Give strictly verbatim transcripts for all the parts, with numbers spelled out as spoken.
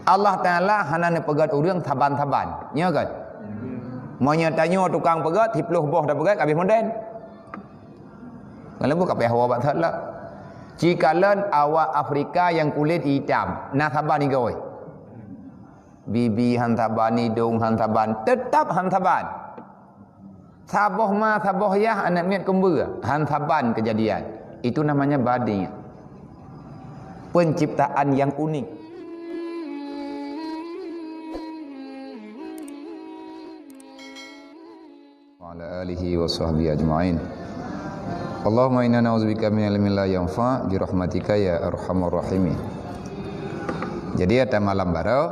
Allah Taala hana neupeugét ureuëng saban-saban. Nyo kan? Meunyoe tanyoe tukang peugét, siplôh boh tapeugét, habéh modern. Kalau bukan payah hawa bak that lah. Cikalon awak Afrika yang kulit hitam, na saban igoe. Bibi han saban, idong han saban, tetap han saban. Saboh ma, saboh yah, aneuk miet kumbeu, han saban kejadian. Itu namanya badi. Penciptaan yang unik. Wa ala alihi wa sahbihi ajma'in. Allahumma inna na'udzubika min ilmin la yanfa' bi rahmatika ya arhamar rahimin. Jadi, ata malam baroe,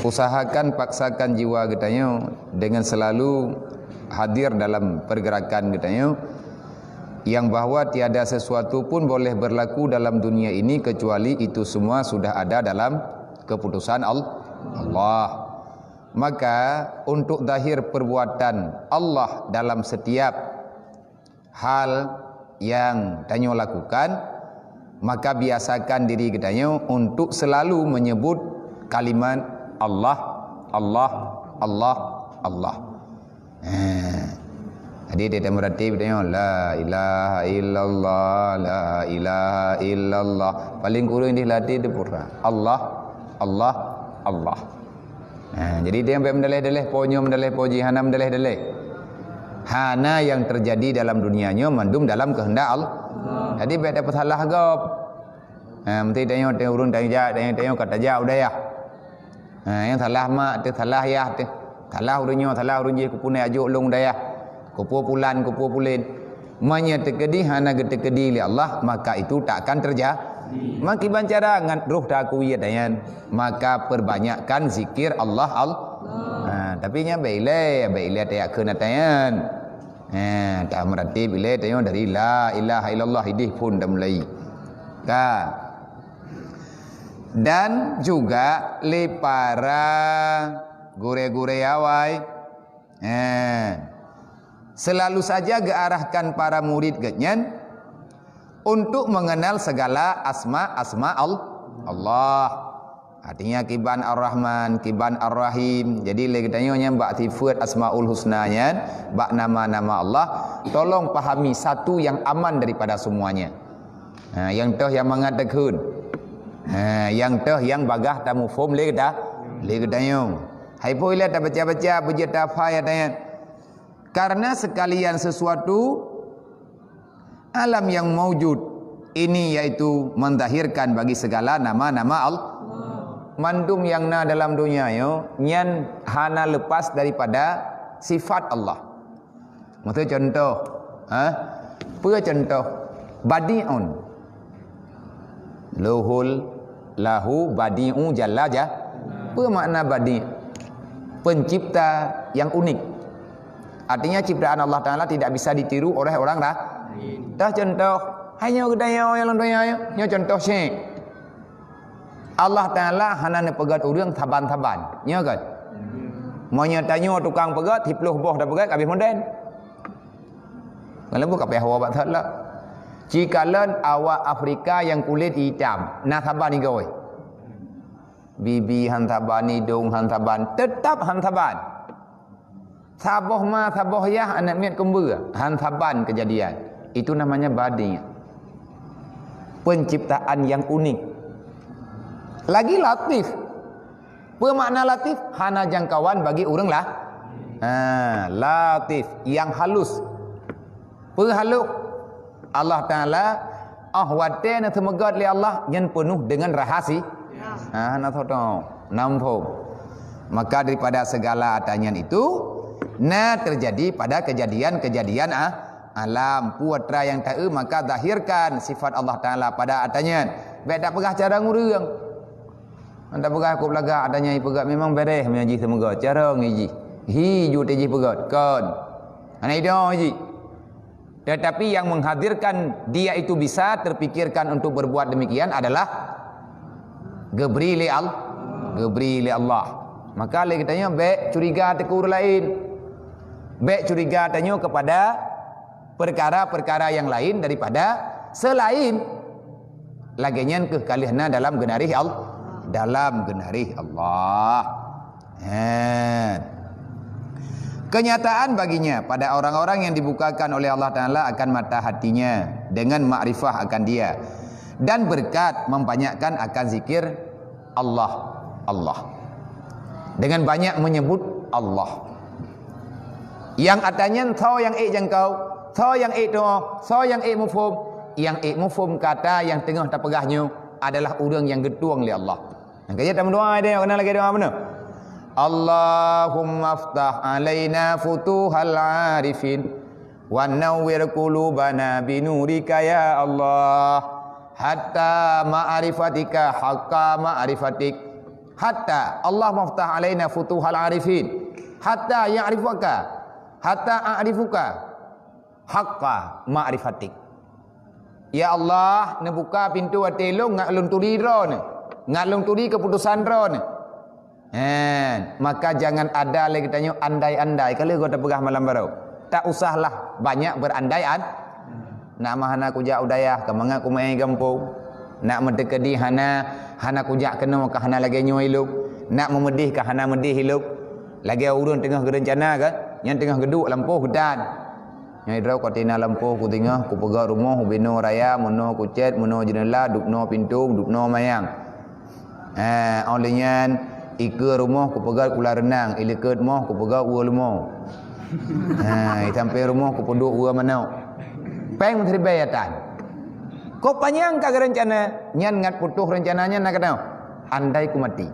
usahakan paksakan jiwa geutanyoe dengan selalu hadir dalam pergerakan geutanyoe, yang bahwa tiada sesuatu pun boleh berlaku dalam dunia ini kecuali itu semua sudah ada dalam keputusan Al-, Allah. Maka untuk zahir perbuatan Allah dalam setiap hal yang tanyoe lakukan, maka biasakan diri geutanyoe untuk selalu menyebut kalimat Allah, Allah, Allah, Allah. Ha. Jadi dia tak meratib tanyoe, la ilaha illallah, la ilaha illallah. Paling kurang di latih dia pura. Allah, Allah, Allah. Ha, jadi dia sampai mendaleh-daleh po nyoe, mendaleh po jih, hana mendaleh-daleh. Hana yang terjadi dalam dunia nyoe mandum dalam kehendak Allah. Jadi bèk tapeusalah gob. Ha, mesti tanyoe, tanyoe ureueng tajak, tanyoe, tanyoe ka tajak u dayah. Ha, nyang salah mak teuh, salah yah teuh. Salah ureueng nyoe, salah ureueng jih, keupeue neujak lôn u dayah. Keupeue pulan, keupeue pulen. Meunyoe teukeudi hana geuteukeudi lé Allah, maka itu tak akan terjadi. Maka kiban cara ngat roh taakui ata nyan, maka perbanyakkan zikir Allah, Allah. Ha, tapi nyan bèk ilèe, bèk ilèe tayak kheun ata nyan. Ha, tameuratéb ilèe tanyoe dari la ilaha illallah idéh phon tamulai. Ka. Dan juga lé para gurèe-gurèe awai, eh, selalu saja geuarahkan para murid geuhnyan untuk mengenal segala asma-asma Al-, Allah. Artinya kiban Ar-Rahman, kiban Ar-Rahim. Jadi lé geutanyoe nyan bak sifeut Asmaul Husna nyan, bak nama-nama Allah, tolong pahami satu yang aman daripada semuanya. Ha, nyang toh nyang mangat takheun. Ha, nyang toh nyang bagaih tamuphom lé geuta-, lé geutanyoe. Hai po ilèe tabaca-baca, beujeuet tahafai ata nyan. Karena sekalian sesuatu alam yang maujud ini yaitu menzahirkan bagi segala nama-nama Allah. Mandum nyang na dalam dunia nyoe nyan hana lepas daripada sifat Allah. Maksud contoh, ha? Peue contoh? Badi'un. Luhul lahu badi'u jalla ja-, peue makna badi'? Pencipta yang unik. Artinya ciptaan Allah Taala tidak bisa ditiru oleh orang lain. Tah contoh, hai nyoe geutanyoe nyang lam donya nyoe, nyoe contoh syek. Allah Taala hana neupeugét ureueng saban-saban. Nyoe kan? Meunyoe tanyoe tukang peugét, siplôh boh tapeugét, habéh modern. Kalau bukan payah hawa bak that lah. Cikalon awak Afrika yang kulit hitam, na saban igoe. Bibi han saban, idong han saban, tetap han saban. Saboh ma, saboh yah, aneuk miet kumbeu, han saban kejadian. Itu namanya badi'. Penciptaan yang unik. Lagi latif. Peue makna latif? Hana jangkauan bagi ureueng lah. Ha, latif, yang halus. Peue halus? Allah Taala, oh watèe na seumeugöt lé Allah, nyan peunoh deungon rahasi-, ha, hana soe tao, na muphom. Maka daripada segala ata nyan itu, na terjadi pada kejadian-kejadian, ah, alam. Peue atra nyang taeu, maka zahirkan sifat Allah Taala pada ata nyan. Bèk tapeugah cara ureueng. Hana peugah kôp lagak, ata nyan ipeugah memang beres meunyo jih seumeugöt. Cara ngi jih. Hi ju teuh jih peugöt. Kon. Hana idong jih. Tetapi yang menghadirkan dia itu bisa terpikirkan untuk berbuat demikian adalah geubri lé Al-, geubri lé Allah. Maka lé geutanyoe bèk curiga teuh keu ureueng laén. Bèk curiga tanyoe kepada perkara-perkara yang lain daripada selain Lagée nyan keuh ka lheueh na dalam geunaréh Al-, dalam geunaréh Allah. Ha. Kenyataan baginya pada orang-orang yang dibukakan oleh Allah Taala akan mata hatinya dengan makrifah akan Dia dan berkat membanyakkan akan zikir Allah, Allah. Dengan banyak menyebut Allah. Nyang ata nyan soe nyang ék jangkau, soe nyang ék tuoh, soe nyang ék muphom, nyang ék muphom kata nyang teungoh tapeugah nyoe adalah ureuëng nyang geutueng lé Allah. Nyang keu jeuet tameudoa deh, keunan lagée doa meunoe. Allahumma ftah alaina futuhal arifin wa nawwir qulubana binurika ya Allah, hatta ma'rifatika haqqa ma'rifatik. Hatta, Allahumma ftah alaina futuhal arifin hatta ya'rifaka, hatta a'rifuka haqqa ma'rifatik. Ya Allah, neubuka pintoe até lôn ngat lôn turi Droeneuh, ngat lôn turi keuputosan Droeneuh. Hen, maka jangan ada lé geutanyoe andai-andai, ka lheueh gata peugah malam baroe. Tak usahlah banyak berandai-an-, nak mah hana kujak u dayah, ka mangat kumeu'en gampông. Nak meuteukeudi hana, hana kujak keunoe ka hana lagée nyoe ilok. Nak meumeudeh ka hana meudeh ilok. Lagée ureuëng teungoh geureuncana kan, nyang teungoh geuduek lampôh geutan. Nyoe droe ka tina lampôh kuteungoh, kupeugah rumoh ubinoe raya, meunoe kucét, meunoe jeuneula, dubnoe pintoe, dubnoe manyang. Ha, óh lheueh nyan, ikeue rumoh kupeugah kula reunang, ilikot moh kupeugah uwe leumo. Ha, isampéng rumoh kupeuduek uwe manok. Péng meusiribée atan. Kok panyang ka geureuncana, nyan ngat putôh reuncana nyan na keudroe. Andai ku maté.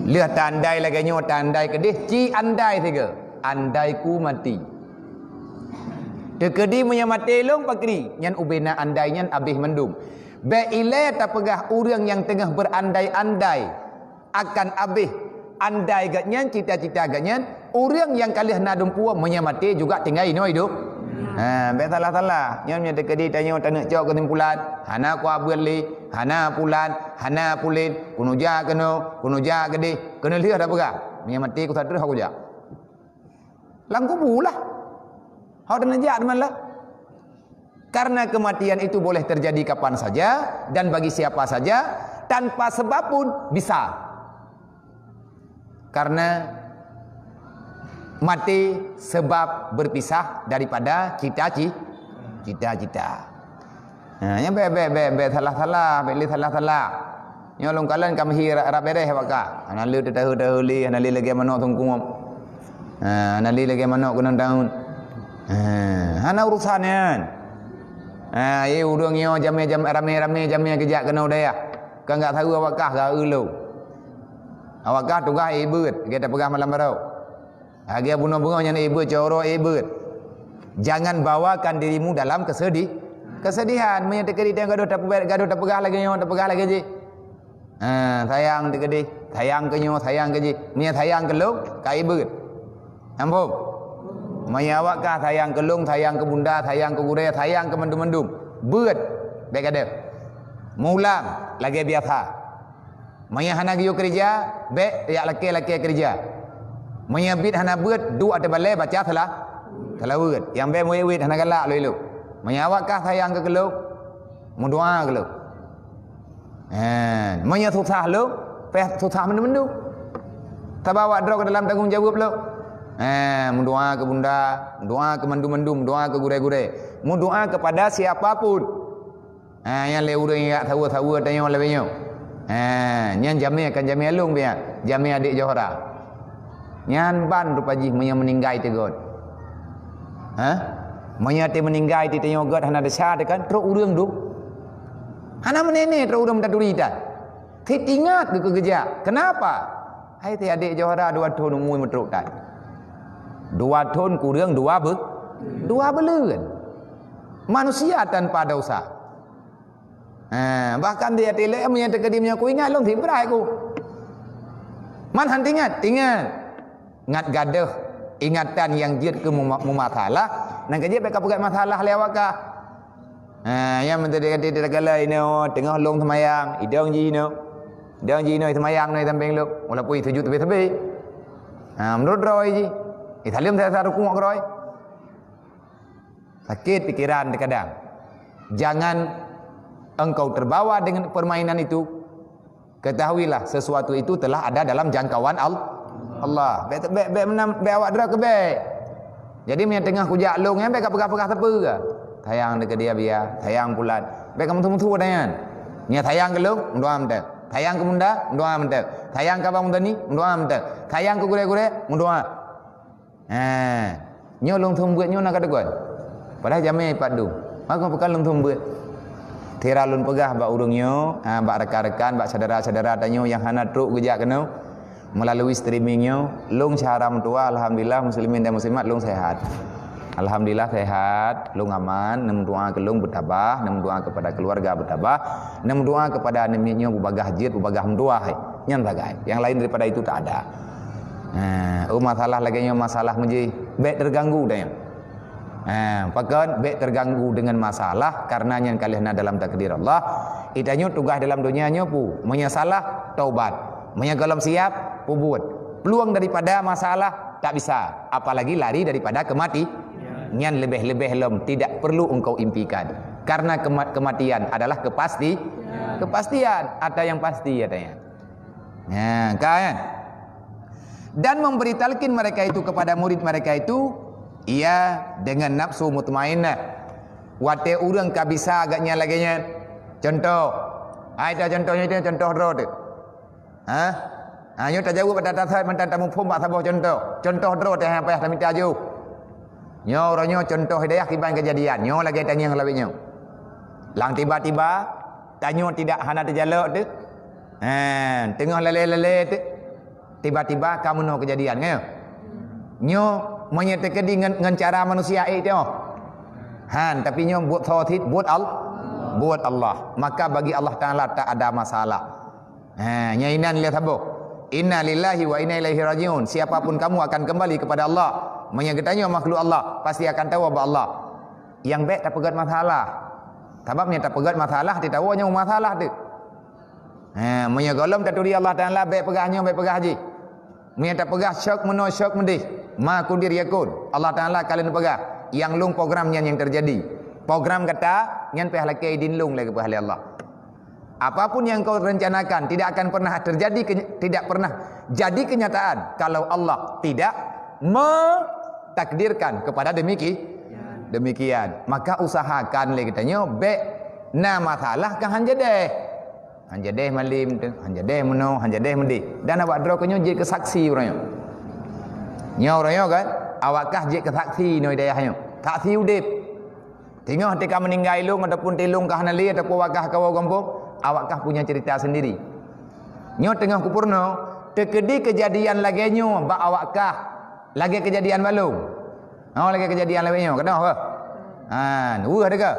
Lheueh ta andai lagée nyoe, ta andai keudeh, ci andai sigoe. Andai ku maté. Teukeudi meunyoe maté lôn pakri, nyan ubena andai nyan abéh mandum. Bék ilée tapeugah ureuëng nyang teungoh beurandai-andai akan abéh andai geuh nyan, cita-cita geuh nyan, ureuëng nyang ka lheueh na dumpeue meunyoe maté juga tinggai inoe idop. Ha, bék salah-salah. Nyoe meunyoe teukeudi tanyoe taneuk cok keusimpulan, hana kuabeuet lé, hana pulan, hana pulen, kunuja keunoe, kunuja keudeh, keunoe lheueh tapeugah. Meunyoe maté kusatreuh kujak. Lam kubu lah. Hau dan jak teuma lah. Karena kematian itu boleh terjadi kapan saja dan bagi siapa saja, tanpa sebab pun bisa. Karena mati sebab berpisah daripada cita-ci-, cita-cita. Ha, nyang bék, bék, bék, bék salah-salah, bék lé salah-salah. Nyoe lôn kalon ka meuhi rab, rab béréh bak kah. Hana lé teutahe-tahe lé, hana lé lagée manok sungkup. Ha, hana lé lagée manok keunong taun. Ha, hana urusan nyan. Ha, ye ureuëng nyoe jamé, jamé, ramé-ramé jamé geujak keunoe dayah. Ka nggak saweue awak kah gak ulo. Awak kah tugaih ék beuet, gata peugah malam baroe. Lagée bunoe beungoh nyan ék beuet, coro ék beuet. Jangan bawakan dirimu dalam kesedih-, kesedihan. Meunyoe teukeudi gadoh tapeugah, gadoh tapeugah lagée nyoe, tapeugah lagée jih. Ha, sayang teukeudi, sayang keu nyoe, sayang keu jih. Meunyoe sayang keu lôn, ka ék beuet. Ampôn. Meunyoe awak kah sayang keu lôn, sayang keu bunda, sayang keu gurée, sayang keu mandum-mandum. Beuet. Bék gadoh. Meuulang lagée biasa. Meunyoe hana geuyue keureuja, bék jak lakée-lakée keureuja. Meunyoe biet hana beuet, duek ateueh balée baca seula-, seulaweuet. Nyang bék meuwét-wét hana galak lôn ilok. Meunyoe awak kah sayang keu lôn, meudoa keu lôn. Hen, meunyoe susah lôn, pih susah mandum-mandum. Sabab awak droe keu dalam tanggong jaweueb lôn. Hen, meudoa keu bunda, meudoa keu mandum-mandum, meudoa keu gurée-gurée. Meudoa kepada siapa pun. Ha, nyan lé ureuëng jak saweue-saweue tanyoe lagée nyoe. Ha, nyan jamé kan jamé along biya, jamé adék Johora. Nyan ban rupa jih meunyoe meuninggai teugot. Ha? Meunyoe teuh meuninggai teuh tanyoe göt hana desya teuh kan, trok ureuëng duek. Hana meuneuk-neuk trok ureuëng meutaturi tan. Sit ingat keu keujak. Kenapa? Hai teuh adék Johora dua thon umu meutrok tan. Dua thon kureueng dua be-, dua buleuen. Manusia tanpa dosa. Ha, bahkan di até lé meunyoe teukeudi meunyoe kuingat lôn sibrai ku. Man han teuingat, teuingat. Ngat gadoh ingatan nyang jeuet keu muma-, mumasalah, nang ka jeuet bék ka peugét masalah lé awak kah. Ha, nyang meuteudeuk di tagala inoe teungoh lôn seumayang, idong jih inoe. Idong jih inoe seumayang inoe sampéng lôn, walaupun sujud teubi-teubi. Ha, meunurot droe jih. Isaleuem sa-sa rukuk keudroe. Sakét pikeran teukadang. Jangan engkau terbawa dengan permainan itu, ketahuilah sesuatu itu telah ada dalam jangkauan Al-, Allah. Bèk, bèk, bèk meunan, bèk awak droe keu bèk. Jadi meunyo teungoh kujak lôn nyan, bèk kapeugah-peugah sapeue. Sayang deungon dia biya, sayang pulan. Bèk kameuthu-meuthu ata nyan. Nyan sayang keu lôn, meudoa mantong. Sayang keu bunda, meudoa mantong. Sayang keu abang meudoa, meudoa mantong. Sayang keu gurèe-gurèe, meudoa. Ha, nyoe lôn thôn beuet nyoe na ka deungon. Padahai jamèe pat dum. Maka bukan lôn thôn beuet. Sira lôn peugah bak ureueng nyoe, ha, bak rakan-rakan, bak syedara-syedara tanyoe nyang hana trok geujak keunoe melalui streaming nyoe, lôn syedara meutuwah, alhamdulillah, muslimin dan muslimat, lôn sehat. Alhamdulillah sehat, lôn aman, neumeudoa keu lôn beutabah, neumeudoa kepada keluarga beutabah, neumeudoa kepada aneuk miet nyoe beubagaih jeuet, beubagaih meutuwah, nyan sagai. Yang lain daripada itu tak ada. Ha, oh, masalah lagèe nyoe masalah meujih, bèk terganggu dah nyan. Ha, pakon bèk terganggu dengan masalah, karena nyan ka lheueh na dalam takdir Allah. Geutanyoe tugaih dalam donya nyoe peue? Meunyo salah, taubat. Meunyo gohlom siap, peubuet. Peluang daripada masalah tak bisa, apalagi lari daripada kemati. Nyan leubeh-leubeh lom tidak perlu engkau impikan. Karena kema-, kematian adalah kepasti, kepastian. Ada yang pasti, katanya. Nah, kan? Dan memberi talqin mereka itu kepada murid mereka itu, ia dengan nafsu mutmainnah. Watèe ureueng ka bisa agak nyan lagèe nyan. Contoh. Hai, ta contoh nyoe, contoh droe teuh. Ha? Ha, nyoe tajaweueb ata-ata that mantong tamuphom bak saboh contoh. Contoh droe teuh nyang payah tamita jôh. Nyoe uroe nyoe contoh hidayah kiban keujadian. Nyoe lagèe tangieng lawét nyoe. Lam tiba-tiba, tanyoe tidak hana teujalok teuh. Ha, teungoh lalé-lalé teuh. Tiba-tiba ka meunoe keujadian, nyoe. Nyoe meunyoe teukeudi ngon, ngon cara manusia ék teuh. Han, tapi nyoe buet soe cit, buet Al-, buet Allah. Maka bagi Allah Taala tak ada masalah. Ha, nyan inan lé saboh. Inna lillahi wa inna ilaihi rajiun. Siapapun kamu akan kembali kepada Allah. Meunyoe geutanyoe makhluk Allah, pasti akan tawoe bak Allah. Nyang bèk tapeugèt masalah. Sabab nyang tapeugèt masalah, titawoe nyang masalah teuh. Ha, meunyoe gohlom taturi Allah Taala, bèk peugah nyoe, bèk peugah jih. Meunyoe tapeugah syok meunoe, syok meudéh, ma kudir yakun. Allah Taala ka lheueh peugah, nyang lôn program nyan nyang teujadi. Program gata nyan payah lakèe idin lôn lé geupeugah lé Allah. Apapun yang kau rencanakan tidak akan pernah terjadi keny-, tidak pernah jadi kenyataan kalau Allah tidak mentakdirkan kepada demiki-, demikian. Maka usahakan lé geutanyoe bèk na masalah ka han jadeh. Han jadeh malem teuh, han jadeh meunoe, han jadeh meudéh. Dan awak droe keu nyoe jeuet keu saksi uroe nyoe. Nyoe uroe nyoe kan, awak kah jeuet keu saksi nyoe hidayah nyoe. Saksi udép. Teungoh teuka meuninggai lôn ataupun teuh lôn ka hana lé ataupun awak kah kawoe gampông, awak kah punya cerita sendiri. Nyoe teungoh kupeurunoe, teukeudi keujadian lagèe nyoe bak awak kah, lagèe keujadian bak lôn. Oh, lagèe keujadian lawét nyoe, keudroe beuh. Han, weueh teuka.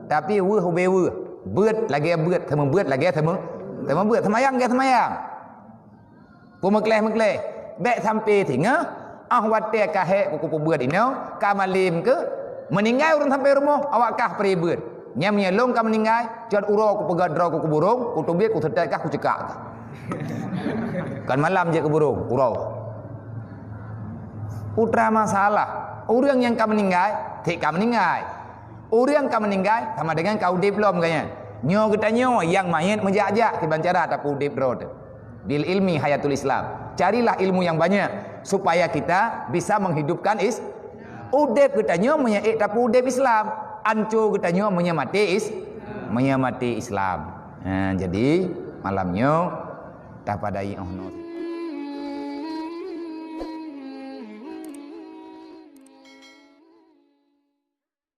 Tapi weueh ubé weueh. Beuet lagèe beuet, seumeubeuet lagèe seumeu-, seumeubeuet, seumayang lagèe seumayang. Peumeukleh-meukleh, bèk sampoe singoh, ah watèe ka hék kupeubeuet inoe, ka malem keuh, meuninggai ureueng sampoe rumoh, awak kah peuribeuet. Nyan meunyoe lôn ka meuninggai, cot uroe kupeugèt droe kuburong, kuteubiet, kuseutôt kah, kuceukak kah. Kan malam jeuet kuburong, uroe. Putra masalah, ureueng nyang ka meuninggai, cit ka meuninggai. Ureueng ka meuninggai sama dengan ka udép lom geuh nyan. Nyoe geutanyoe nyang manyét meujak-jak kiban cara tapeuudép droe teuh. Bil ilmi hayatul Islam. Carilah ilmu yang banyak supaya kita bisa menghidupkan is-, udép geutanyoe meunyoe ék tapeuudép Islam. Anco geutanyoe meunyoe maté is-, meunyoe maté Islam. Ha, jadi malam nyoe tapadai 'oh noe.